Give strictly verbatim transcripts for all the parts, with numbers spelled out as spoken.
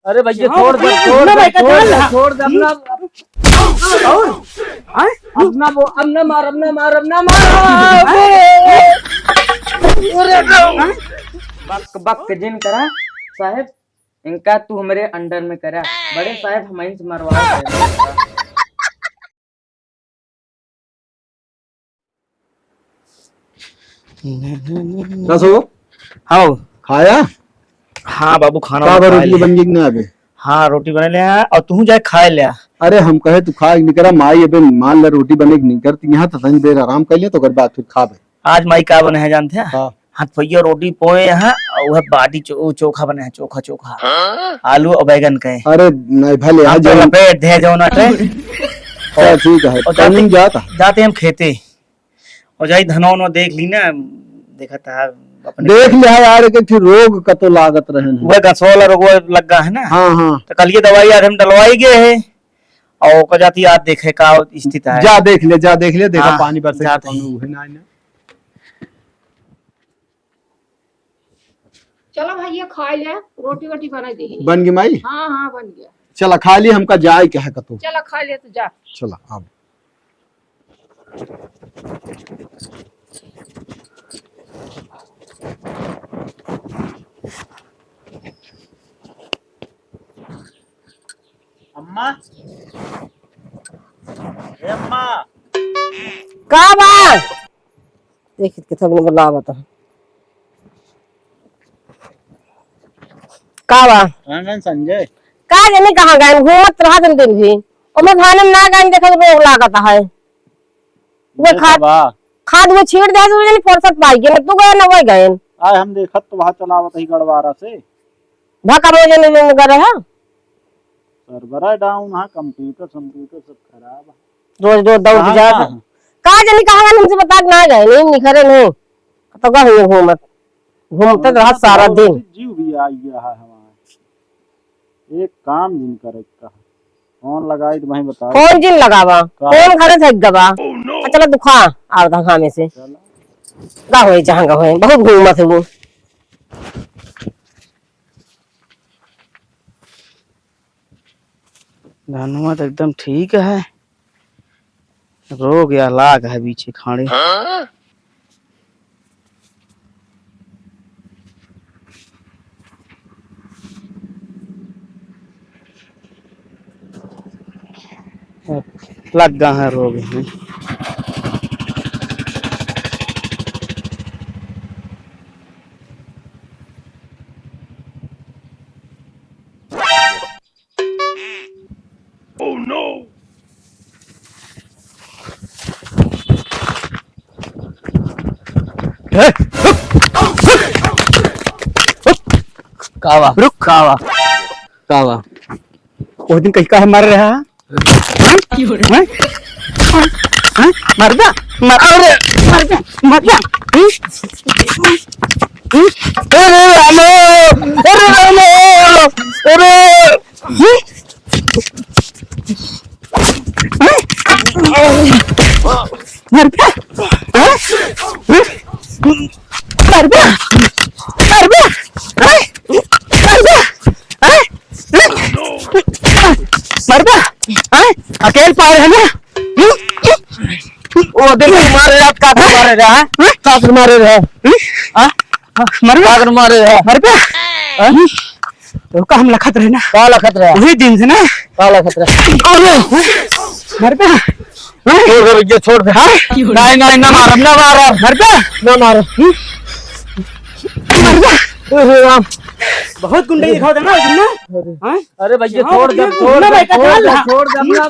अरे भैया, हाँ, छोड़ दे, भैया, छोड़ ना दे, भाई, छोड़ कटाल दे, रहा। छोड़ दे, अब ना। और? हाँ? अब ना वो, अब ना मार, अब ना मार, अब ना मार। अरे, हाँ? बक, बक जिन करा, साहेब, इनका तू हमरे under में करा। बड़े साहेब, हम इनसे मरवा रहे हैं। कस हो? हाँ बाबू। खाया? हाँ बाबू, खाना का वाना बा, खा रोटी लिया। बन गई कि ना अबे? हाँ, रोटी बने ले हैं, और तू जाए खाए ले। अरे, हम कहे तू खा निकरा, माई अबे मान ले रोटी बने के निकर, तू यहाँ तो तनी देर आराम कर लिया, तो ओकर बाद फिर खाबे। आज माई का बने है जानते हैं? हाँ। हाथ भैया रोटी पोए हैं, और वह बाटी चो-, चोखा बने है, चोखा, चोखा। हाँ? आलू और बैगन के। अरे, नहीं भले, हम आज तो हम लपेट दे जौन अटे। हाँ, ठीक है। और जाते, कानून जाता। जाते हम खेते। और जाई धनवा वनवा देख ली ना, देखा था अपने देख लिया यार, एक, एक ठे रोग कतो लागत रहे ना। वह गसोला रोग लग गा है ना। हाँ, हाँ। तो कल ये दवाई आज हम डलवाई गए है, और ओकर जाती आज देखे का स्थिति है। जा देख ले, जा देख ले, देखा हाँ, पानी बरसे जाते कौनो हैं। उहे ना, ना। चला भैया, खा ले, रोटी वोटी बना दे। बन गई माई? हाँ, हाँ, बन गया। चला खा ली, हमका जाए के है कतो। चला खा ले, तू जा। चला, अब। अम्मा, ए अम्मा। का बा? देखित के थगन बोलावत है। का बा? कहाँ गए संजय? का जानी कहाँ गए, घूमत रहत दिन भी। ओमे थाने में ना गए, देखत रोग लागत है। वे ये खाद, सब बा। खाद वो छीट दे, तू जानी फुर्सत पाई के, तू गए ना वही गए। आए हम देखत तो वहाँ चलावत ही गड़वारा से। भका मोजे ने लेने गए है। Server down, हाँ, computer, computer सब खराब है। रोज, रोज दौड़ कहाँ जात। कहाँ? का जानी कहाँ गए, हमसे बता के ना गए, नहीं निखरे नहीं। तो का हुए घूमत, घूमते तो रहा सारा दिन। जीव भी आ गया है हमारा। एक काम जिन करे का। फोन लगाई तो वहीं बता। फोन जिन लगावा, का? फोन घरे से गवा। Oh, no। आ, चला दुखा, आवत घामे से। चला। का होए, जहाँ का होए, बहुत घूमत है वो। धनुआ तो एकदम ठीक है, रोग या लाग है बीचे खाड़े। हाँ? लग गा है रोग में। Oh no! का बा? रुक। का बा? का बा? वो दिन कहीं काहे मार रहा है? हाँ? हाँ? हाँ? मर जा, मर, अरे, मर जा, मर जा। हम्म? हम्म? अरे रामो, अरे रामो, अरे, हम्म? हम्म? मर जा, हाँ? हम्म? मर जा, मर जा, हाँ? मर जा, मर जा, हाँ? मर जा, हाँ? अकेल पाए है ना? हम्म? वो दिन मारे रात का मारे रहा, हाँ? का मारे रहा? हम्म? हाँ? मर जा। का मारे रहा? मर जा। हाँ? तो का हम लखत रहे ना? का लखत रहा? वही दिन से ना? का लखत रहा? अरे! मर जा। छोड़ दे भैया, छोड़ दे। हाँ? नहीं, नहीं, ना मारब, ना मारब। मर जा। ना मारब। हम्म? मर जा। अरे राम। बहुत गुंडे दिखाओ देना, तुमने? हाँ? अरे भैया, हाँ, छोड़ दे, भैया, छोड़ ना दे, भाई, छोड़ कटाल दे, रहा। छोड़ दे, अपना।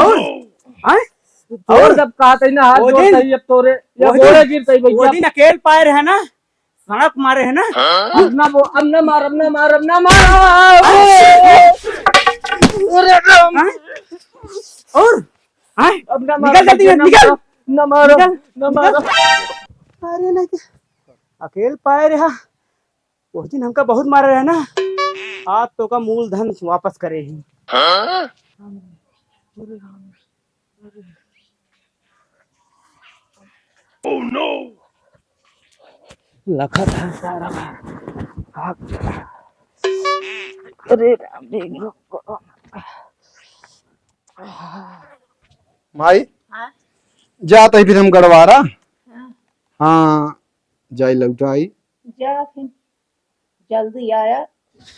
और? हाँ? छोड़ दे, अब कहा तई ना, हाथ वो जोड़ दिन, तई, अब तोरे, ये वो गोड़े दिन, गिर तई भैया। वो दिन अकेल पाए रहे ना, सड़क मारे है ना? अब ना वो, अब ना मार, अब ना मार, अब ना मार। अरे राम। हाँ? और? हाँ? अब ना मार, निकल जल्दी, ना निकल। मार, ना मार, निकल, ना मार। निकल। अरे नहीं, अकेल पाए रहा। उस दिन हमका बहुत मारा रहा ना, आज तो का मूलधन वापस करे ही। हाँ? Oh no! लखत है सारा। हाँ। अरे राम रे, रुक, रुक। माई, हाँ? जात ही फिर हम गड़वारा। हाँ। हाँ, जाई लौटा आई। जा फिर, जल्दी आया।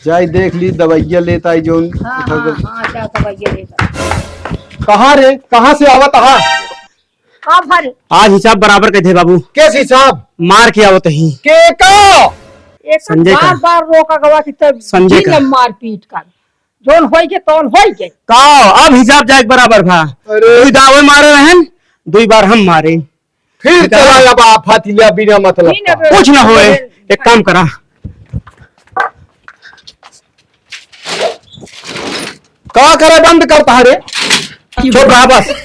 जाई देख ली, दवाइया लेत आई जोन। हाँ, उठा हाँ, के। हाँ, जा दवाइया लेत आई। कहाँ रे, कहाँ से आवत हा? का भर? आज हिसाब बराबर कइ दे बाबू। केस हिसाब? मार के आवत ही। के का? एक संजय का। बार बार रोका गवा कि तब संजय का। मारपीट कर। जोन होई के तौन होई के। का? अब हिसाब जाए के बराबर भा। अरे। दुई दावे मारे रहन, दुई बार हम मारे। फिर चला अब आफत लिया बिना मतलब का। कुछ ना होए, एक काम करा। का करे बंद करता है रे? चुप रहा बस।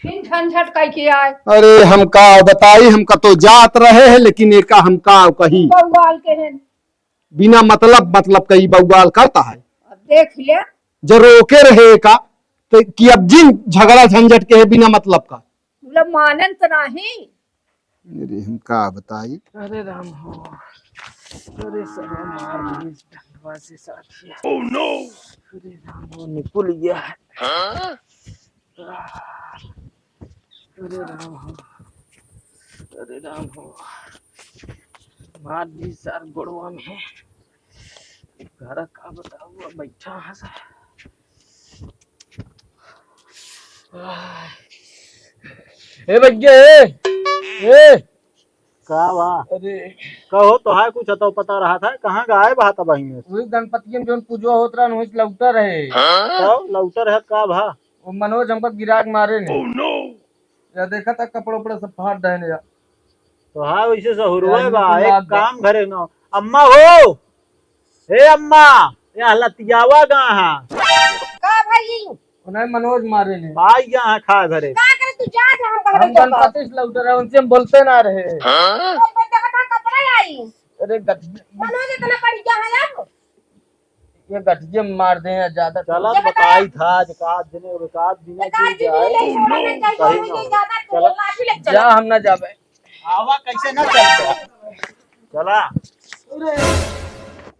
फिर झंझट कइ के आए। अरे हम का बताई, हम कतो जात रहे हैं, लेकिन एका हम का कही। बउआल के हैं। बिना मतलब, मतलब कही बउआल करता है। अब देख ले। जो रोके रहे का, तो कि अब जिन झगड़ा झंझट के है बिना मतलब का। मतलब मानन तो नहीं। अरे हम का बताई। अरे राम हो, अरे सब मार दिस डंडवा से साथी। Oh no! अरे राम हो, निकुल गया है। हाँ? अरे राम हो, अरे राम हो, मार दी सार गोड़वा में। घर का बताओ, बैठा है सार। ए भैया, ए, ए। का बा? अरे। कहो, तोहार कुछ अतो पता रहा था, कहाँ गायब हा तब बहिने? वही गणपतिया में जोन पूजवा होत रहा, वही लौटा रहे। तो लौटा रहे का भा? वो मनोज हमका गिरा के मारे ने। Oh no! या देखा था, कपड़ा उपड़ा सब फाड़ डाले या। तो हाँ, वैसे सहुरुए यार, बा, बिल्कुल एक याद बा। काम घरे न। अम्मा हो, हे अम्मा, या लतियावा कहाँ हा? का भाई? उन्हें मनोज मारे ने। भाई यहाँ खा घरे। का करे तू, जा, जा, हम हम कहबे तो का। गणपति से लौट रहे, उनसे हम बोलते ना रहे। हाँ? तो ऊपर देखा था, कपड़ा आई। अरे गट- मनोज इतना बढ़िया है अब। ये गठिये में मार दे हैं ज्यादा। चला, बताई था, आज का दिन है, एक आध दिन एकाध दिन जाए। ले, सोना नहीं चाहिए, सही नहीं ना। ज्यादा तो चला। लाठी ले चला। जा, हम ना जाबे। आवा, कैसे ना चलता? चला।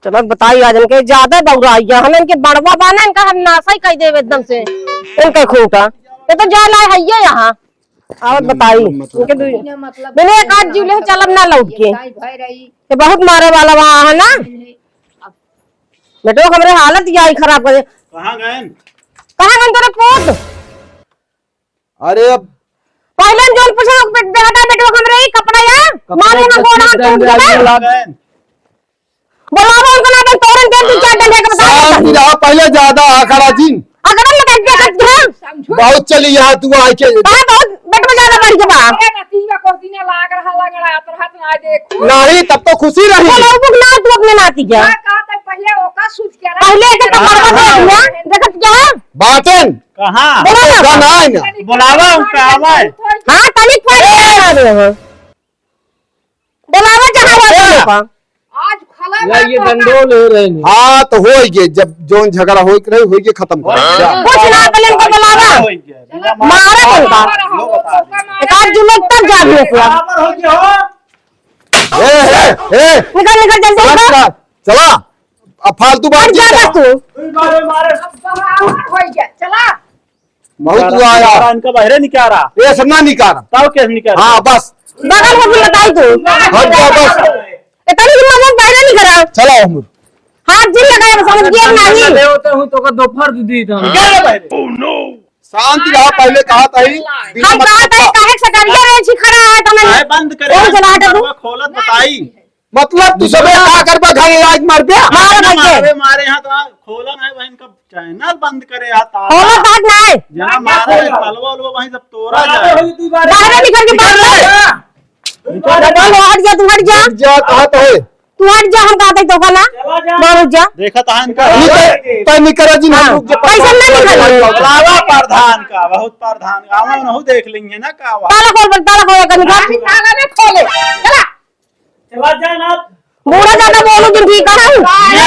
चला, बताई आज इनके ज्यादा बौराई है, हम इनके बड़वा बाना, इनका हम नासा ही कह देवे एकदम से, इनके खूंटा। ये तो जा ला है ये यहाँ। आवत बताई, इनके दुई, बिना मतलब बिना एक आध जीव ले चलब ना लौट के। ये बहुत मारे वाला वहाँ है ना। बेटो, हमरे हालत यही खराब करे। कहाँ गए? कहाँ गए तोरे पूत? अरे अब पहले हम जोन पूछे, बे-, बेटा, बेटो, हमरे ही कपड़ा या? कपड़ा मारे ना गोड़ा तोड़ दिया। कहाँ गए? बोलावा उनको ना, अपन तोरन दे, दू चार डंडे के बता दे। शांति रहा, पहले ज्यादा आखड़ा जिन। अगर लगा के देखत रहा। बहुत चली यहाँ तू आके। कहाँ बहुत? बेटवा ज्यादा बढ़ के बा। अरे नतीजा को दिने लाग रहा, लंगड़ा, हाथ ना देखू। नहीं, तब तो खुशी रही। बोलो, बुक ना, तू अपने नाती के। का, का, तक पहले ओका सूझ के रहा। पहले के तो हाँ, बर्बाद हाँ। हो गया। देखत क्या? बाटन। कहाँ? बोलो ना। ना, ना। बुलावा उनका, आवा। हाँ, तनिक पर आ रहे हैं। बोलावा जहाँ बोलो का। आज खला या ये डंडोल हो रहे हैं। हाँ, तो होई गे, जब जोन झगड़ा होई के रहे, होई गे, खत्म कर। जा। कुछ ना बोले, इनको बोलावा। होई गे। मारा बोलता। एक आध जुलूम तब जा भी ऐसे। बराबर हो गया हो। ए, ए, ए। निकल, निकल, जल्दी निकल। चला। अब फालतू बात हट जा। तू। तू मारे, मारे। अब बराबर हो गया। चला। बहुत हुआ यार। निकारा, इनका बाहरे निकारा। ये सब ना निकारा। तब कैसे निकारा? हाँ, बस। बगल में भी बताई तू। हट जा, बस। इतनी हिम्मत है, बाहरे निकारा। चला, हम। हाथ जिन लगाए, समझ गया नहीं? ले होते हूँ तो का दो फर्द दी था। क्या रे भाई? शांति रहा, पहले कहा था ही। हम कहा था, काहे से करिए रे, छी खड़ा है, तो मैं काहे बंद करे? कौन चला हटा तू? खोलत बताई। मतलब तू सबे का करबा, घर लाइट मार दे। मारे मारे, मारे यहाँ तो खोला नहीं बहन का। चैनल बंद करे आ ताला। खोलो बात ना है। जना मारे है, तलवा उलवा वहीं सब तोरा जाए। बाहर निकल के बात कर। निकल। तू हट जा, तू हट जा। जा, कहा तो है। तू हट जा, हम कहते तो का ना। चला जा। बाहर जा। देखा तो इनका। निकल, तय निकल जी, हम हाँ। रुक जा, पैसा ना निकल। बुलावा प्रधान का, बहुत प्रधान का। आवा ना हो, देख लेंगे ना का आवा। ताला खोल, ताला खोल, कहीं का। ताला ना खोले। चला। चला जा ना। बूढ़ा ज्यादा बोलू जिन ठीक है।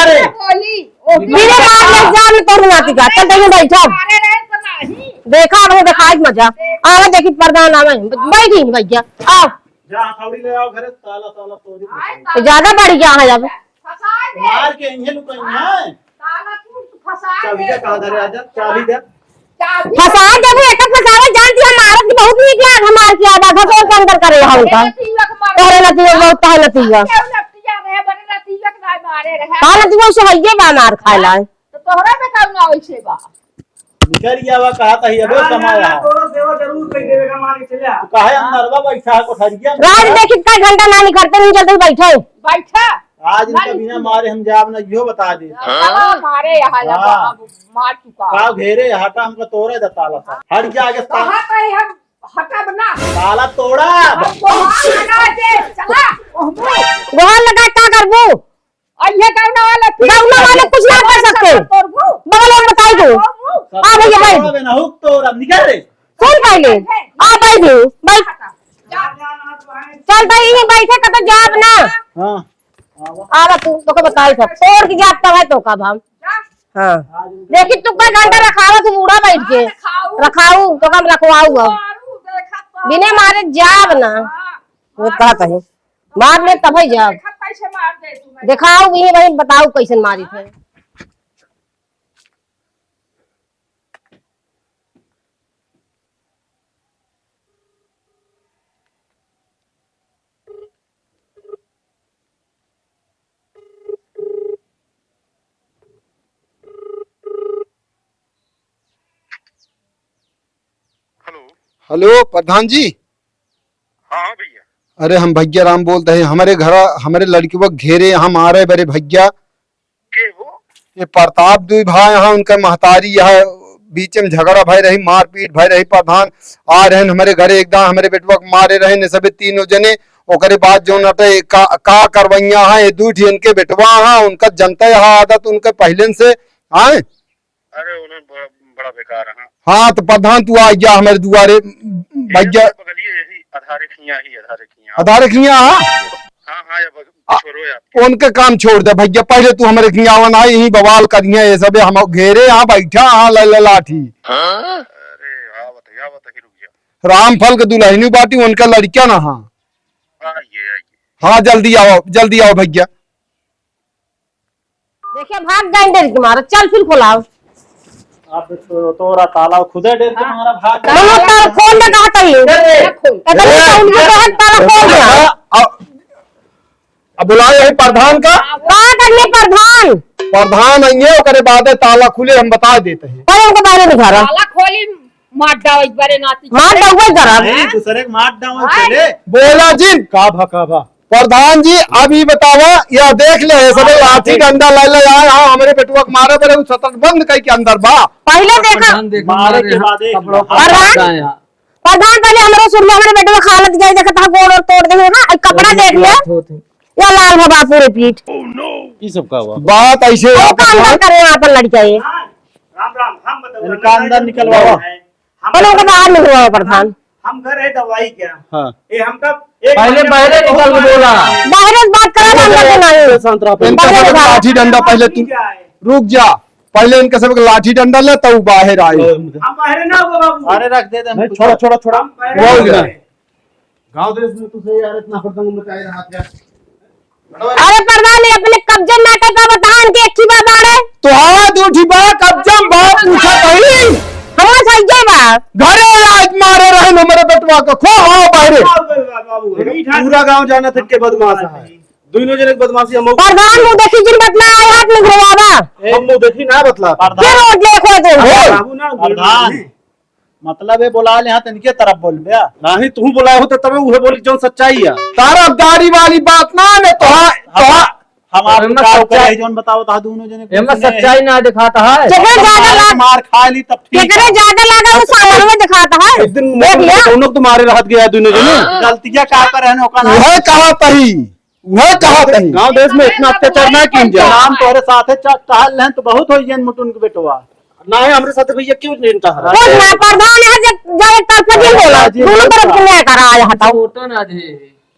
अरे। बोली। ओ मेरे मार ले जा, मैं तोर नाती का। चल, तैं बैठा। अरे रे, तो नहीं। देखा, अब देखाई मजा। आवे देखी प्रधान आवे। बैठी भैया, आओ। जा हथौड़ी ले आओ घरे, ताला, ताला तोड़ी। तो ज्यादा बढ़ गया है अब। फंसा दे। मार के इन्हें लुकाई है। ताला तू फंसा दे। चाबी दे, कहाँ धरे आजा, चाबी दे। चाबी फंसा दे, वो एक फंसावे जानती है, मारत की बहुत नीक लाग, हम मार के आधा घसोर के अंदर करे हम उनका। लतीवा के मार। तोहरे लतीवा बहुत, तोहरे लतीवा। क्यों लतीवा रहे, बड़े लतीवा के मारे रहे। हाँ, लतीवा से हइये बा मार खाए लाए। तो तोहरा में कौन ना वैसे बा? निकल गया बा, कहा था, ये बे ना, ना, कमाया। ना, तोरो सेवा जरूर कई देवे का, मान के चले आ। तू काहे अंदर बा बैठा है कोठरिया में? राज देखी, कई घंटा ना निकलते, नहीं चलते, बैठे। बैठा। आज इनका ना बिना निकले। मारे हम जाब ना, यो बता दे। हाँ, मारे यहाँ जा, हाँ। अब मार चुका। का घेरे, हटा, हमका तोड़े दे ताला सा। हट जा आगे से। कहा कहीं हम हटब ना। ताला तोड़ा। हम तो हाथ लगा दे, चला। गोहार लगा, का करबू? अइहे गौना वाले फिर गौना वाले कुछ ना कर सकते। तोड़बू। बगल में बताई दो। तोड़बू। हाँ भैया, भाई। तोड़बे ना, हुक तोड़, अब निकल रे। सुन पहले। आ भाई भी, भाई। जा। चल भाई, यहीं बैठे का तो जाब ना। हाँ। आवा तू, तोके बताई सब। तोड़ के जाब तब है तो का भाव। जा। हाँ। देखी तू का घंटा रखावा तू बूढ़ा बैठ के। हाँ, रखाऊ। रखाऊ, तो कम रखवाऊ अब। मारू, देखा तो। बिना मारे जाब ना। हाँ। वो कहत है। मार ले तब ही जाब। देखा कैसे मार दे तू। देखाऊ भी भाई, बताऊ कैसन मारी थे। हेलो। हेलो प्रधान जी। हाँ, हाँ भैया। अरे हम भैया राम बोलत है, हमरे घरा हमरे लड़किवा घेरे यहाँ मारे बरे भैया। के हो? ये प्रताप दुई भाई यहाँ, उनका महतारी यहाँ बीच में झगड़ा भय रही, मारपीट भय रही। प्रधान आ रहे हैं हमरे घरे, एकदम हमरे बेटवा के मारे रहे ने सबे तीनों जने। ओकरे बाद जो नटे का, का करवैया है, ये दू ठी इनके बेटवा है, उनका जनता यहाँ आदत उनके पहले से आए। अरे उन्हें बड़ा, बड़ा बेकार है। हाँ तो प्रधान तू आ गया हमारे दुआरे, ये भैया। बगलिए यही अधारे खिया ही, अधारे खिया। अधारे खिया, हाँ? हाँ, हाँ, या बग-, आ, छोड़ो यार। उनके काम छोड़ दे भैया, पहले तू हमरे खियावन आई, यहीं बवाल करिया ये सबे, हम घेरे यहाँ बैठा, हाँ, ले, ले लाठी। हाँ? अरे, आवत है, आवत है, रुक जा। रामफल के दुल्हनी बाटी, उनका लड़किया ना, हाँ। आइए, आइए। हाँ, जल्दी आओ, जल्दी आओ भैया। देखिए, भाग गए डर के मारे। चल, फिर खोलाओ। अब तो तोरा ताला खुदे डर के मारा भाग गए। मनो ताला खोल दे, कहा तई। ए, ए, ए, कतई ए, तो उनके ए, कहत ताला खोल दे। अब, अब बुलाए है प्रधान का। का करने प्रधान? प्रधान आइए, ओकरे बाद ताला खुले, हम बता देते हैं। अरे, उनको बाहर निकाला। ताला खोली, मार डाओ एक बारे नाती। मार डाओ, वही करा। नहीं, दूसरे के मार डाओ, हाँ। चले। बोला जिन। का भा, का भा? प्रधान जी, अब ई बतावा, या देख ले, ये सबे लाठी डंडा ले ले आए, हाँ, हमरे बेटवा के मारे बरे, उ सतत बंद कई के अंदर बा। पहले देखा। प्रधान देखा, मारे के बाद देख। प्रधान, प्रधान, पहले हमरे सुन में हमरे बेटवा के हालत जाई, देखा था गोड़ और तोड़ दे, हाँ, कपड़ा देख ले। या लाल भवा पूरे पीठ। ई सब का हुआ? बात ऐसे अरे, का अंदर करे यहाँ पर लड़का ये? राम राम, हम बताओ। इनका अंदर निकलवाओ। हम बोलो, उनको बाहर निकलवाओ, प्रधान। हम घर है दवाई क्या? हाँ। ये हमका एक पहले महीने बाहर पहले निकल के बोला। बाहर से बात करा, हम करते नहीं। शांत रहो। इनका बाहर से निकाल। लाठी डंडा पहले तू क्या है? रुक जा, पहले इनका सब लाठी डंडा ले, तब बाहर आए। हम बाहर ना हो बाबू। अरे रख दे दे, हम नहीं, कुछ छोड़ा, छोड़ा, छोड़ा। हम बाहर बोल नहीं दे। हैं। गाँव देश में तू सही यार, इतना हुड़दंग मचाए रहा था। अरे प्रधान, ये अपने कब्जे में नाटक का बताओ, इनके एक ही बात आ रहे। तो हाँ, दो ठी बा, कब्जा में बा, पूछा कहीं। हमारा सही जय बा। घरे आज मारे रहे न हमारे बेटवा का, खो हाँ बाहरे। बाबू, बाबू, बाबू, पूरा गांव जाना था के बदमाश है। दोनों जने के बदमाशी हम प्रधान, मुँह देखी जिन बदला आए, हाथ में घुरवावा। हम मुँह देखी ना बतला। प्रधान। फिर रोड ले खोल दे। बाबू ना, प्रधान। मतलब ये बोला ले, हाँ, तो इनके तरफ बोल बे। नहीं, तू बोला हो तो तबे उहे बोली जौन सच्चाई है। तरफदारी वाली बात ना ने, तो हाँ, हम, तो हाँ। हम आप एमे बताओ, सच्चाई, करे जौन बताओ, तो दोनों जने एमे कुछ नहीं। सच्चाई ना दिखाता है। जेकरे ज्यादा लाग-, मार खा ली तब ठीक केकरे है। ज्यादा लागा वो सामने में दिखाता है। एक दिन देख लिया। दोनों तुम्हारे रहत गया दोनों जने। हाँ। गलतियाँ का करे हैं, ओका ना। वह कहा तही, वह कहा तही। गाँव देश में इतना अत्याचार ना किया जाए। नाम तोहरे साथे चा-, टहल रहें तो बहुत हो जन मुटुन के बेटवा। ना है हमरे साथे भैया, क्यों नहीं टहल रहा? कुछ ना, प्रधान है, जब, जब एक तरफ से बोला, जी, दोनों तरफ से न्याय करा, आया हटाओ। छोटा ना जी।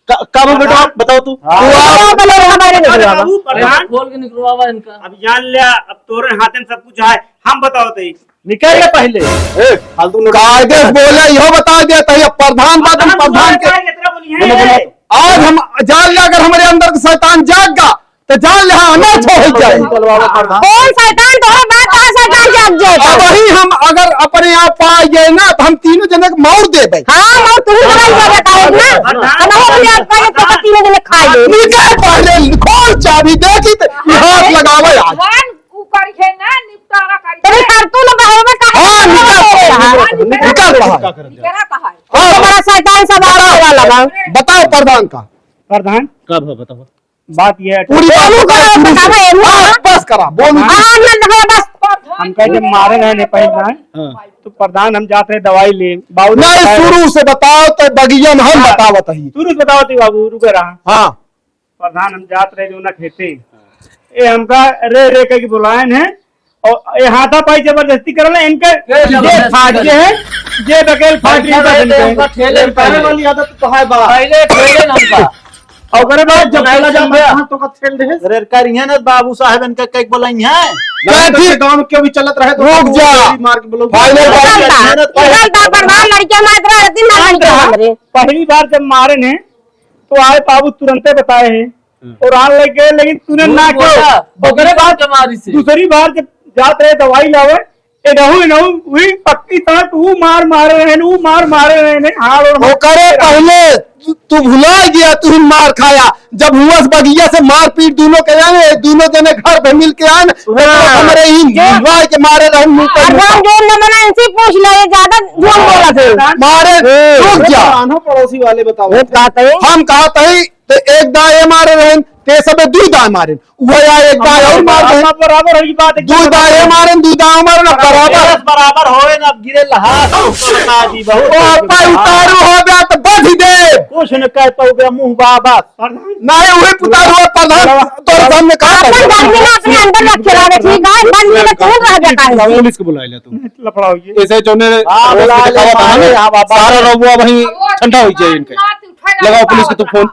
क-, कब हम बेटवा, बताओ तू। हाँ। तू आओ। बताओ, पहले यहाँ बाहर निकलो बाबा। बाबू, प्रधान। खोल के निकलवावा इनका। अब जान लिया, अब तोरे हाथन सब कुछ है, हम बताओ तो। निकल ले पहले। ए, फालतू लोग कायदे से बोले, इहो बता देत ही, अब प्रधान बा, तुम प्रधान के। बोलो, बोलो। आज हम जान ले, अगर हमरे अंदर के शैतान जाग गा, तो जान ले, हाँ, अनाथ हो जाए। निकलवाओ प्रधान। कौन शैतान? तोहरे बाप का शैतान जाग जाए। अब वही हम अगर अपने आप पाए गए ना, तो हम तीनों जने के मार देबे। हाँ, मार, तू ही लड़ाई कर रहा है ना। हम अपने आप पाए तो तीनों जने खा ले। निकल पहले, खोल चाबी, देखी तो हाथ लगावे आज। उ करिहे ना, निपटारा करिहे। तेरे करतूत न बहरवे का हाँ, निकल, निकल, निकल बाहर। निकल बाहर। हाँ, बड़ा शैतान सब आवे वाला बा। बताओ प्रधान का। प्रधान? का भा बताओ। बात ये है पूरी बात बोलू बताओ, का शुरू से। बताओ, एनू हाँ, बस करा, बोलू। हाँ, ना, ना, बस। हम कहे जब मारे रहे नेपाल में, हाँ। तो प्रधान हम जात रहे दवाई ले, बाबू नहीं, बताए शुरू से बताओ तो बगिया में हम हाँ। बतावत ही। शुरू से बतावत ही बाबू, रुके रहा। हाँ। प्रधान हम जात रहे जो ना खेते। ए हमका रे रे कह के बुलायन है और ए हाथा पाई जबरदस्ती करल इनके ए, जे जबरदस्ती फाट करल। जे है, जे बकेल फाट रही है इनके। उनका ठेले में पहले वाली आदत तो है बा। पहले ठेले ना उनका। और ओकरे बाद जब चला जाता है तो का ठेल दे। रे करिए ना बाबू साहब इनका कह के बुलाई है। गांव में क्यों भी चलत रहे तो रुक जा। मार के बुलाओ। फाइनल बात। निकल दा प्रधान, लड़के हमारे तरह रहती ना लड़के हमरे। पहली बार जब मारे ने तो आए बाबू तुरंते बताए हैं हम्म। और आन लग गए, लेकिन तूने ना क्यों? ओकरे बाद दूसरी बार जब जात रहे दवाई लावे, ए रहू, ए रहू, वही पक्की तरह तू मार मारे रहे, ऊ मार मारे रहे ने, हाल और ओकरे पहले तू, तू भुला गया, तू ही मार खाया। जब हुआ से बगिया से मारपीट दोनों के रहे, दोनों जने घर पे मिल के आए ना, तो हाँ। हमरे ही भुला के मारे रहे, मुंह पर अरे मुंह। हम जोन न बना, इनसे पूछ ले, ये ज्यादा जोन बोला थे। मारे, हम्म। रुक जा। आन्हो पड़ोसी वाले बताओ। वो कहते हैं। हम कहते हैं, तो एक दाए मारे रहन, ते सबे दुई दाए मारे। उहे या एक दाए और मार रहन। बराबर है ये बात, एकदम दुई दाए मारे, दुई दाए मारे ना बराबर। बराबर होए ना, अब गिरे लहा, तो बता दी बहुत। ओ, आपा उतारू हो गया तो बध दे। कुछ न कह पाओगे मुंह बाबा। नहीं, उहे पुतारू हो प्रधान, तोर सामने कहा था। अपन गर्मी ना अपने अंदर रखे रहे, ठीक है? बंद के तो कौन रह जाता है? पुलिस को बुला ले तू। लफड़ा हो ये। ऐसे जोने हाँ, रोज बुला ले, दिखावा था मारे, हमें, हाँ, बाबा। सारा रोबुआ वहीं ठंडा हो जाए इनके। लगाओ पुलिस को तू फोन।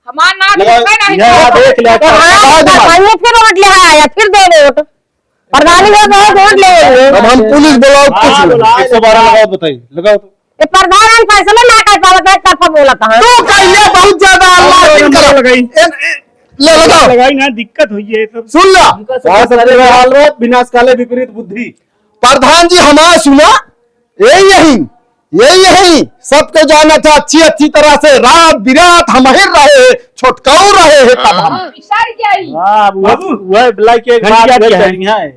हमार नाम लगाओ, लिखा नहीं यहाँ था। देख ले, तो हाँ, लगाओ दिमाग। बताइए, फिर वोट ले आया, फिर दो वोट। प्रधानी हो गए, वोट ले लेंगे। अब हम पुलिस बुलाओ, हाँ, कुछ नहीं। बुलाओ, एक सौ बारह लगाओ, बताइए, लगाओ तो। ये प्रधान हम फैसला ना कर पावत है, तरफा बोलत है। तू कहिए बहुत ज्यादा अल्लाह और की नंबर कसम। लगाई। ए, ए, ले लगाओ। लगाई ना, दिक्कत हुई है सब। सुन ला। उनका सब बहुत करे। बुरा हाल बा, विनाश काले विपरीत बुद्धि। प्रधान जी हमार सुना, यही, यही, यही, यही, सबको जाना था, अच्छी, अच्छी तरह से, रात बिरात हम ही रहे हैं, छोटकाऊ रहे हैं तब हम। हाँ, इशारे क्या ही? हाँ, वो, बाबू, वो black एक घंटिया बात क्या है? बढ़िया है।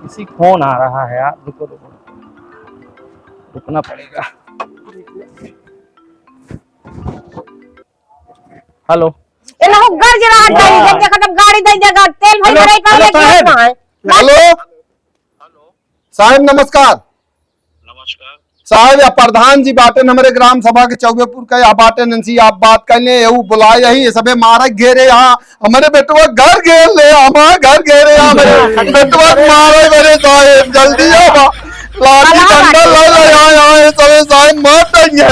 किसी फोन आ रहा है यार, रुको, रुको, रुकना पड़ेगा। हेलो। ए, लहू गर्ज रहा गाड़ी, हाँ। जब देखा तब गाड़ी दे देगा, तेल भाई हेलो, भराई पावे हेलो, साहब। कहाँ है? हेलो। साहब, नमस्कार। नमस्कार। साहब, या प्रधान जी बाटेन, हमरे ग्राम सभा के चौबेपुर का, या बाटेन, इनसे आप बात कर लें, यहू बुलाए यही, ये सबे मारे घेरे यहाँ, हमरे बेटवा घर घेर ले, हमार घर घेरे यहाँ, हमरे बेटवा के मारे मेरे साहब, जल्दी आवा, लाठी डंडा ले ले, यहाँ, यहाँ, ये सबे साहब मार देंगे।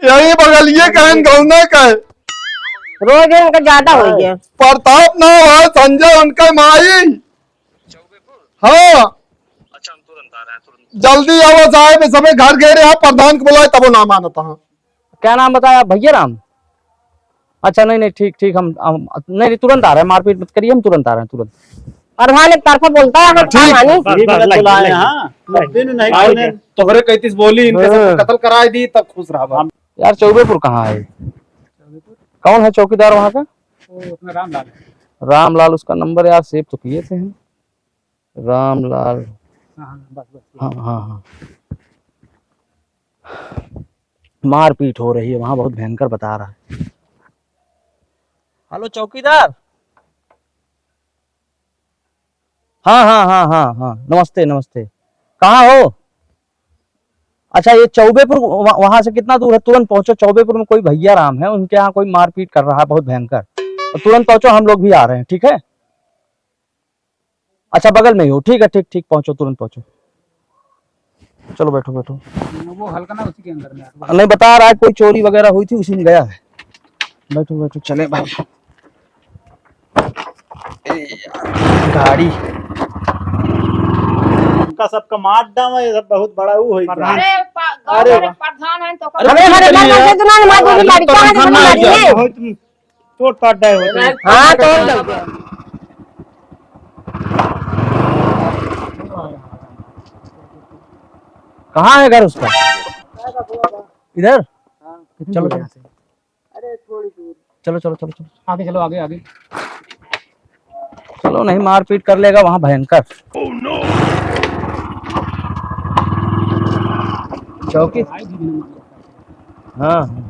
यही बगलिए कहन गौना का है। रोज इनका ज्यादा हो गया। प्रताप नाम है संजय उनका माई। हाँ। अच्छा, हम तुरंत आ रहे हैं, तुरंत। जल्दी आवा साहब, सबे घर घेरे हैं, प्रधान को बुलाए तबो ना मानता है। क्या नाम बताया आप? भैया राम? अच्छा, नहीं, नहीं, ठीक, ठीक, हम, हम, नहीं, नहीं, तुरंत आ रहे हैं, मारपीट मत करिए, हम तुरंत आ रहे हैं, तुरंत। प्रधान एक तरफा बोलता है, हम ठीक, प्रधान ही। बस, बस, बुलाए हैं, हाँ। तब दिन नहीं आए बोले। क्या? तोहरे कहतीस बोली, इनके सब हाँ। कत्ल कराए दी, तब खुश रहा। यार, चौबेपुर कहाँ है? कौन है चौकीदार वहाँ का? वो अपना रामलाल है। रामलाल, उसका नंबर यार सेव तो किए थे हम। रामलाल। हाँ, हाँ, बस, बस। हाँ, हाँ, हाँ। मारपीट हो रही है वहाँ, बहुत भयंकर बता रहा है। हेलो चौकीदार। हाँ, हाँ, हाँ, हाँ, हाँ, नमस्ते, नमस्ते। कहाँ हो? अच्छा, ये चौबेपुर, वह-, वहाँ से कितना दूर है? तुरंत पहुँचो, चौबेपुर में कोई भैया राम है, उनके यहाँ कोई मारपीट कर रहा है बहुत भयंकर। तो तुरंत पहुँचो, हम लोग भी आ रहे हैं, ठीक है? अच्छा, बगल में ही हो, ठीक है, ठीक, ठीक, पहुँचो, तुरंत पहुँचो। चलो, बैठो, बैठो। वो हल्का ना उसी के अंदर में। नहीं, बता रहा है, कोई चोरी वगैरह हुई थी, उसी में गया है। बैठो, बैठो, चले भाई। गाड़ी। उनका सबका मार डावा, ये सब बहुत बड़ा वो होई। प्रधान। अरे, पा-, गाँव अरे में वाह। प्रधान है तो अरे, हमारे घर में यार। तो ना मार, अरे, लड़का है, प्रधान तो ना मार है। बहुत तोड़ ताड़ डाय होते हैं। हाँ, तोड़ दो। कहाँ है घर उसका? इधर? चलो यहाँ से। अरे, थोड़ी दूर। चलो, चलो, चलो, चलो। आगे चलो, आगे, आगे। चलो, नहीं मारपीट कर लेगा वहाँ भयंकर। चौकी। हाँ।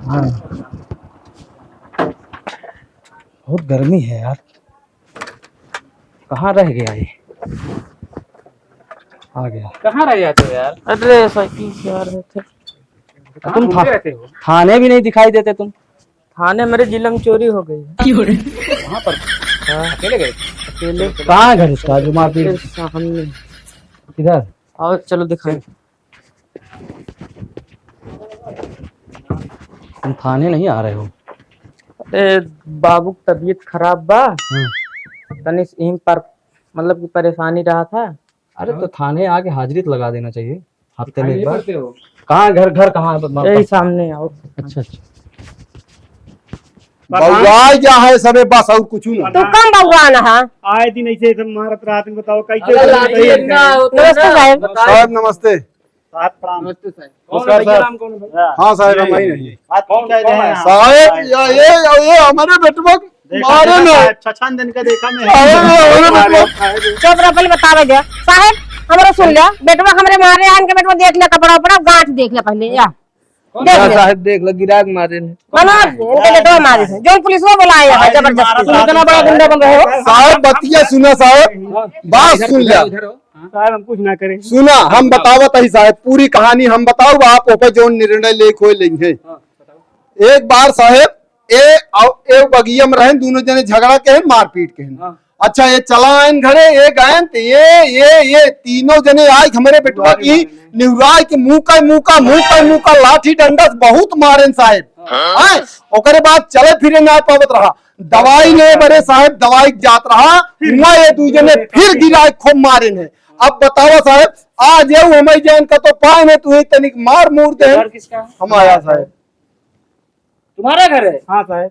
हाँ। बहुत गर्मी है यार। कहाँ रह गया ये? आ गया। कहाँ रह जाते हो यार? अरे साइकिल से आ रहे थे। कहाँ तुम घूमते था-, रहते हो? थाने भी नहीं दिखाई देते तुम। थाने मेरे जिला में चोरी हो गई है। क्यों रे? वहाँ पर? हाँ। अकेले गए? अकेले। कहाँ है घर उसका जो मारपीट? ये सामने। किधर? आओ, चलो दिखाएं। तुम थाने नहीं आ रहे हो? अरे, बाबू की तबीयत खराब बा। हम्म। तनी स-, इहीं पर, मतलब कि परेशानी रहा था। अरे, तो थाने आके हाजिरी तो लगा देना चाहिए, हफ्ते में एक बार। कहाँ घर, घर कहाँ है? यही सामने आओ। अच्छा, अच्छा। बउआए जा है सबे, बस और कुछ ना। तू कम बउआ ना हा। आए दिन ऐसे, ऐसे मारत रहत हैं, बताओ कैसे अरे, लाठी डंडा होता है नमस्ते ना, साहब। बताओ। साहब, नमस्ते। साहब, प्रणाम। नमस्ते साहब। कौन नमस्कार है भैया, साहब। नाम कौन है भाई? हाँ। हाँ साहब, हम ही नहीं। बात कौन, कौन है? साहब, या, ये, या, ये हमारे बेटवा देखा, मारे देखा ना। साहब, छछन दिन का देखा मैं। साहब, ये हमारे बेटवा। चुप रह, पहले बतावे दे। साहब, हमरा सुन ले, बेटवा हमरे मारे आन के बेटवा देख ले, कपड़ा उपड़ा, गांठ देख ले पहले, या। देख ना ले। साहब, देख ले, गिराक मारे ने। मनोज, इनके बेटवा मारे से। जौन पुलिसवा बोलाए हैं, साहब, जबरदस्ती। मारा तुम इतना बड़ा गुंडा बन रहे हो। साहब, बतिया सुना साहब, बात सुन ले। इधर हो। साहब, हम कुछ ना करें। सुना, हम बतावत ही साहब, पूरी कहानी हम बताओ, आप ओपे जौन निर्णय लेके होए लेंगे। हाँ, बताओ। एक बार साहब, ए, अउ, ए बगिया में रहेन, दोनों जने झगड़ा के हैं, मारपीट के हैं। हाँ। अच्छा, ये चला आयन घरे, ये गायन, तो ये, ये, ये तीनों जने आए हमरे बेटवा की निहुराय के मुंह का, मुंह का, मुंह का, मुंह का लाठी डंडा से बहुत मारेन साहेब। हाँ। हैं? ओकरे बाद चले फिरे ना पावत रहा। दवाई ले बरे साहेब, दवाई जात रहा, हुआ ये दू जने फिर गिराय खूब मारेन है। अब बतावा साहेब, आज ये हमें जान का तो पाए ने, तू ही तनिक मार मूर दे। घर किसका? हमारा साहेब। तुम्हारा घर है? हाँ साहेब।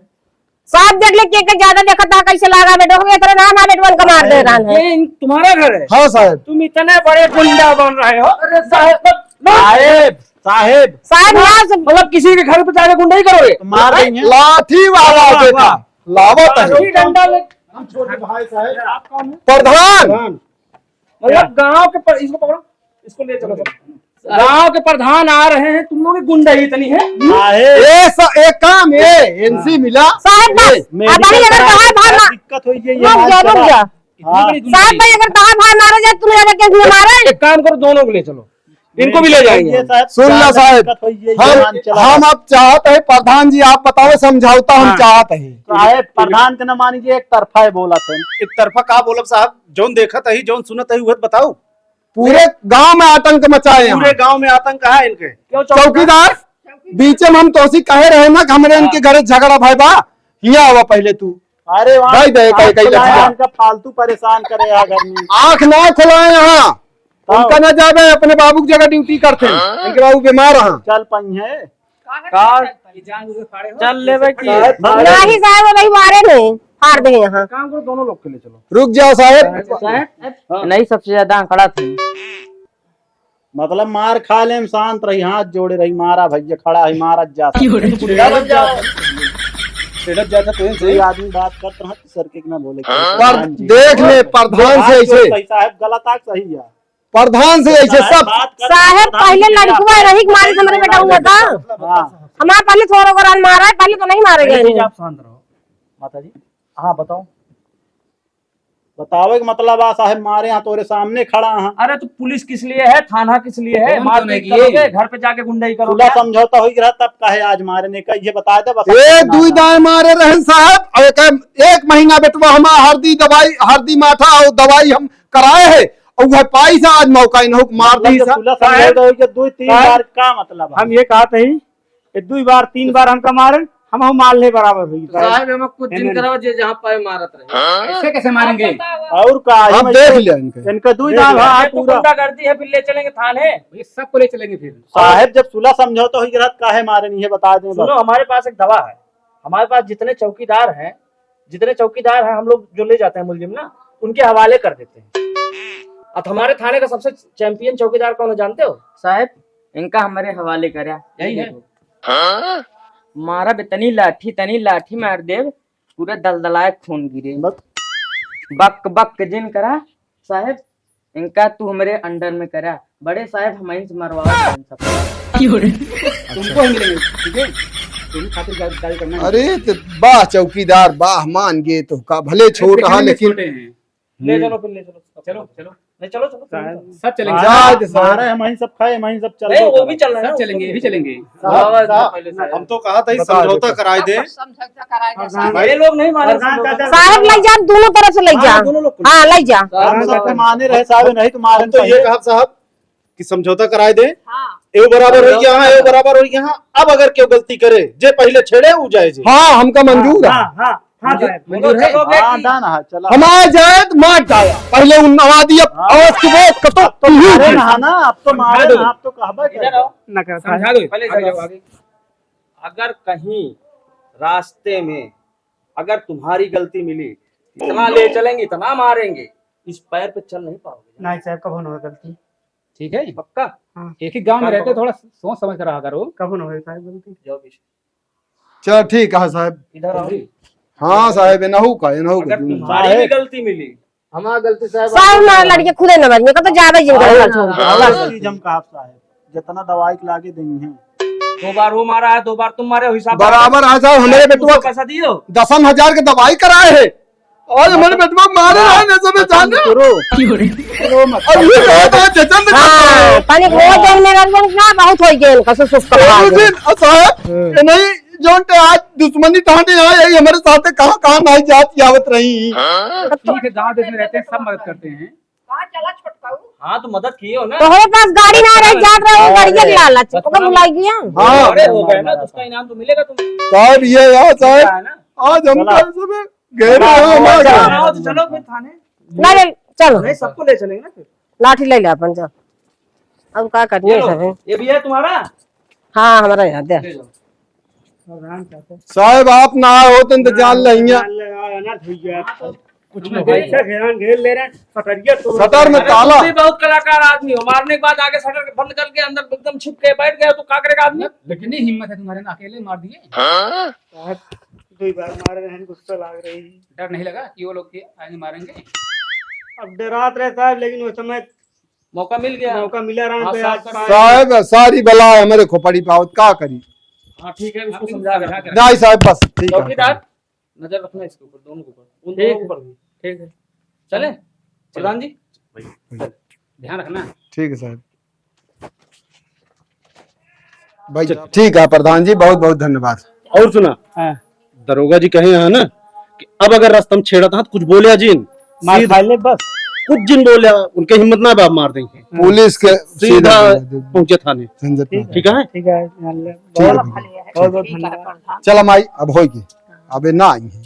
साहब देख ले, के, के ज्यादा देखत है, कैसे लागा बेटवा, ये तरह ना, ना बेटवन का मार दे रहा है। ये इन-, तुम्हारा घर है? हाँ साहेब। तुम इतने बड़े गुंडा बन रहे हो। अरे साहेब, साहेब, साहेब। साहेब, ना से मतलब किसी के घर पे जाके गुंडा ही करोगे? तो मार देंगे। लाठी वाला वाह, वाह, बेटा, वाह। लावत है। लाठी डंडा ले। हम छोटे भाई साहेब। आप कौन है? प्रधान। प्रधान। मतलब क्या? गांव के पर-, इसको पकड़ो, इसको ले चलो सब। गांव के प्रधान आ रहे हैं, तुम लोग की गुंडई इतनी है। साहेब। ए सा-, एक काम, ए, एनसी हाँ। मिला। साहेब, बस। ए, अब भाई, अगर कहा भाई मा-, दिक्कत हो गई, ये रुक जा, रुक जा। इतनी हाँ। बड़ी गुंडई। साहेब भाई, अगर कहा भाई मारा जाए, तुम यहाँ के मारे। एक काम करो, दोनों को ले चलो, इनको भी ले जाएंगे ये हम। साहब, सुन ला ज्यादा साहब, दिक्कत हो गई, हम, ये मान चला हम रहा। अब चाहत है, प्रधान जी आप बताओ, समझौता हम हाँ। चाहत है। साहेब, प्रधान के न मानी जी, एक तरफा है बोला थे। एक तरफा का बोलब साहब, जौन देखत है, जौन सुनत है, उहे बताओ। पूरे गांव में आतंक मचाए हैं। पूरे गांव में आतंक है इनके। क्यों चौकीदार? चौकीदार, बीचे में हम तोसी कहे रहे ना कि हमरे हाँ। इनके घरे झगड़ा भाई बा, हिया आवा पहले तू। अरे वहाँ भाई दे, कहीं, कहीं लग गया। इनका फालतू परेशान करे यार घर में। आँख ना खुलाए यहाँ। हाँ। उनका ना जावे, अपने बाबू की जगह ड्यूटी करते हैं। हाँ। इनके बाबू बीमार हैं। चल पई है। का? चल लेवे की। नहीं साहब, वही मारे नहीं, फाड़ दे यहाँ। काम करो, दोनों लोग के ले चलो। रुक जाओ साहेब। साहेब, नहीं, सबसे ज्यादा आंकड़ा थी। मतलब मार खा लेम, शांत रही, हाथ जोड़े रही, मारा भैया, खड़ा है, मारा जा। क्यों रे? गुंडा बन जाओ। सेठत जाता तो सही। आदमी बात करत रहा, सर के ना बोले। पर हाँ जी। देख ले, प्रधान से हाथ ऐसे। जोड़े रही साहब, गलत आग सही है। प्रधान से ऐसे सब। साहेब, पहले लड़कुआ रही के मारे हमरे बेटा हुआ था। हाँ। हमारे पहले थोड़ा ओकरान मारा है, पहले तो नहीं मारे गए। आप शांत रहो माता जी। हाँ, बताओ। बतावे के मतलब आ साहेब, मारे यहाँ तोरे सामने खड़ा हाँ। अरे तो पुलिस किस लिए है, थाना किस लिए है? कौन मारपीट कौन है कि करोगे, ये? घर पे जाके गुंडई करोगे? सुलह समझौता होई रहा तब काहे आज मारे ने का, ये बता दे बस। ए, दुई दाएं मारे रहन साहब, और एक, एक महीना बेटवा हमार हरदी दवाई, हरदी माठा और दवाई हम कराए है, और वह पाई से आज मौका इन्हों को मार मतलब दी जब सा। सुलह समझौता होई के दुई तीन साहब, बार का मतलब है? हम ये कहत हई, ये दुई बार, तीन बार हमका मारन, हम, हम मार ले बराबर होई। साहब, हम कुछ दिन एमएन। कराओ, जे जहाँ पाए मारत रहे। ऐसे कैसे मारेंगे? और का, आप इनमें देख से लिया इनके। इनका दुई देख दांव लिया। है ये तो पूरा। गुंडागर्दी है, फिर ले चलेंगे थाने। ये सबको ले चलेंगे फिर। साहब, जब सुलह समझौता होई के रहत, काहे मारे नहीं है, बता दें सुनो, बस। हमारे पास एक दवा है, हमारे पास जितने चौकीदार हैं, जितने चौकीदार हैं, हम लोग जो ले जाते हैं मुलजिम ना, उनके हवाले कर देते हैं। अब हमारे थाने का सबसे चैंपियन चौकीदार कौन है, जानते हो? साहब, इनका हमारे हवाले करा। यही है। मारब इतनी लाठी, इतनी लाठी मार देब, पूरा दलदलाए खून गिरे। बक। बक बक जिन करा, साहेब, इनका तू हमरे under में करा। बड़े साहेब, हम इनसे मरवाओ, इन सब। तुमको हम लेंगे, ठीक है? तुम खातिर गाल, गाल करना है। अरे, तो वाह चौकीदार, वाह, मान गए तो का, भले अरे, छोट कितने हा, में लेकिन छोटे हैं? ले हम्म। चलो फिर, ले चलो। चलो, चलो। नहीं, चलो, चलो, चलो। साहब, सब चलेंगे। मारा, जाए दे साहब। मारा है, वहीं सब खाए, वहीं सब चल नहीं, दो वो साहब। भी चल रहा है सब ना, चलेंगे, उसको ये भी भी चलेंगे। साहब, साहब, साहब, साहब, हम तो कहा था, ये बता समझौता दो। कराए दे। समझौता कराए दे, साहब। ये लोग नहीं माने प्रधान समझौता। चाचा, साहब, ले जा, दोनों तरफ से ले हाँ, जा। दोनों लोग को। हाँ, ले जा। हम साहब, सबके माने रहे साहब, नहीं तो मारन हम तो ये पहले। कहा साहब कि समझौता कराए दे। हाँ। एव बराबर हो गया, हाँ, एव बराबर हो गया, हाँ। अब अगर केव गलती करे, जे पहले छेड़े, उ जाए जे। हाँ, हमका मंजूर है। हाँ, हाँ। हाँ, मंजूर, साहब। मंजूर है? हाँ, डन है, चला। हमार जाए तो मार डाला। पहले उन आबादी अब हाँ। आवाज की बात कर तो अब तो मारे ना, ना, अब तो समझा मारे दो। ना, अब तो कहबे इधर करेगा। आओ। ना करता है। समझा दो। पहले आगे जाओ, आगे। अगर कहीं रास्ते में अगर तुम्हारी गलती मिली, इतना ले चलेंगे, इतना मारेंगे, इस पैर पे चल नहीं पाओगे। नहीं साहब, कबो ना हो गलती। ठीक है? पक्का? हाँ। एक ही गांव में रहते, थोड़ा सोच समझ कर रहा करो। कबो ना हो साहब गलती। जाओ पीछे। चल, ठीक है साहब। इधर आओ। हाँ साहब, एनहू का, एनहू का अगर जून। तुम्हारी भी गलती मिली, हमार गलती साहब, साहब, आपको ना लड़के खुदे न मरिए, कब तो जावे जिन करे हाँ, मर छोड़। हाँ, बस। चीज हम कहा साहब, जितना दवाई के लागे देंगे। दो बार वो मारा है, दो बार तुम मारे हो, हिसाब बराबर है साहब, हमारे बेटवा उसको पैसा दियो। दसन हजार के दवाई कराए है। आज हमारे बेटवा मारे रहे, नशे में जाने। करो। करो मत। अब ये कहा था, चेतन ने हाँ, कहा। तनिक वो जौन मेरा जौन ना बहुत होई गए इनका, सुसुस का एक बात। दिन, और साहब, हम्म। ये नहीं, जौन ते आज दुश्मनी ठाने आए, यही हमारे साथ कहाँ, कहाँ नाई जात की आवत रही। तो ठीक है, गाँव देश में रहते हैं, सब मदद करते हैं। हाँ, तो मदद किए हो ना। तोहरे पास गाड़ी ना रहे, जात रहे, हाँ, गाड़ी के अरे। लालच, ओके बुलाई गया। हाँ। बड़े हो गए ना, तो उसका इनाम तो मिलेगा तुमको। साहब, ये यार, साहब, क्या है ना? आज हम चला। कल सुबह गए चला, रहे हैं, हम आ चला, गए। चला, चलो फिर थाने। ना, ले, चलो। नहीं, सबको ले चलेंगे ना फिर। लाठी ले ले अपन, जा। अब का करनी है चलो, सब है? ये भी है तुम्हारा? हाँ, हमारा यहाँ दे। ले जाओ। साहब, आप ना होते तो जान लइया। कुछ ना भाई, भाई। ऐसा घेरान घेर ले रहे हैं, सटरिया तोड़ सटर में दिया। ताला। तुम भी बहुत कलाकार आदमी हो, मारने के बाद आगे सटर बंद करके अंदर एकदम छिप के बैठ गए तो का करेगा आदमी? लेकिन नहीं, हिम्मत है तुम्हारे में, अकेले मार दिए। हाँ? साहब, दो ही बार मार रहे हैं, गुस्सा लाग रही है। डर नहीं लगा कि वो लोग के आएंगे मारेंगे? अब डरात रहे साहब, लेकिन वो समय मौका मिल गया। मौका मिला राम हाँ, पे साफ आज कर पाए। साहब, सारी बला है हमारे खोपड़ी पे आवत, का करी? हाँ, ठीक है, इसको समझा कर। नहीं साहब, बस, ठीक है। चौकीदार, नजर रखना इसके ऊपर, दोनों के ऊपर, उन ठीक दोनों के है। ऊपर भी। ठीक है। चले? प्रधान जी? भाई। ध्यान रखना। ठीक है साहब। भाई, चल। ठीक है प्रधान जी, बहुत बहुत धन्यवाद। और सुना, हाँ। दरोगा जी कहे हैं ना कि अब अगर रस्ता में छेड़ा था तो कुछ बोले जिन, मार सीधा खा ले बस। कुछ जिन बोले, उनके हिम्मत ना बा, मार देंगे। पुलिस के सीधा सीधा बोला दे। पहुंचे थाने। झंझट ना। ठीक है? ठीक है, मान ले। ठीक है। बहुत, बहुत, बहुत धन्यवाद। चल माई, अब होई के, अबे ना आई है।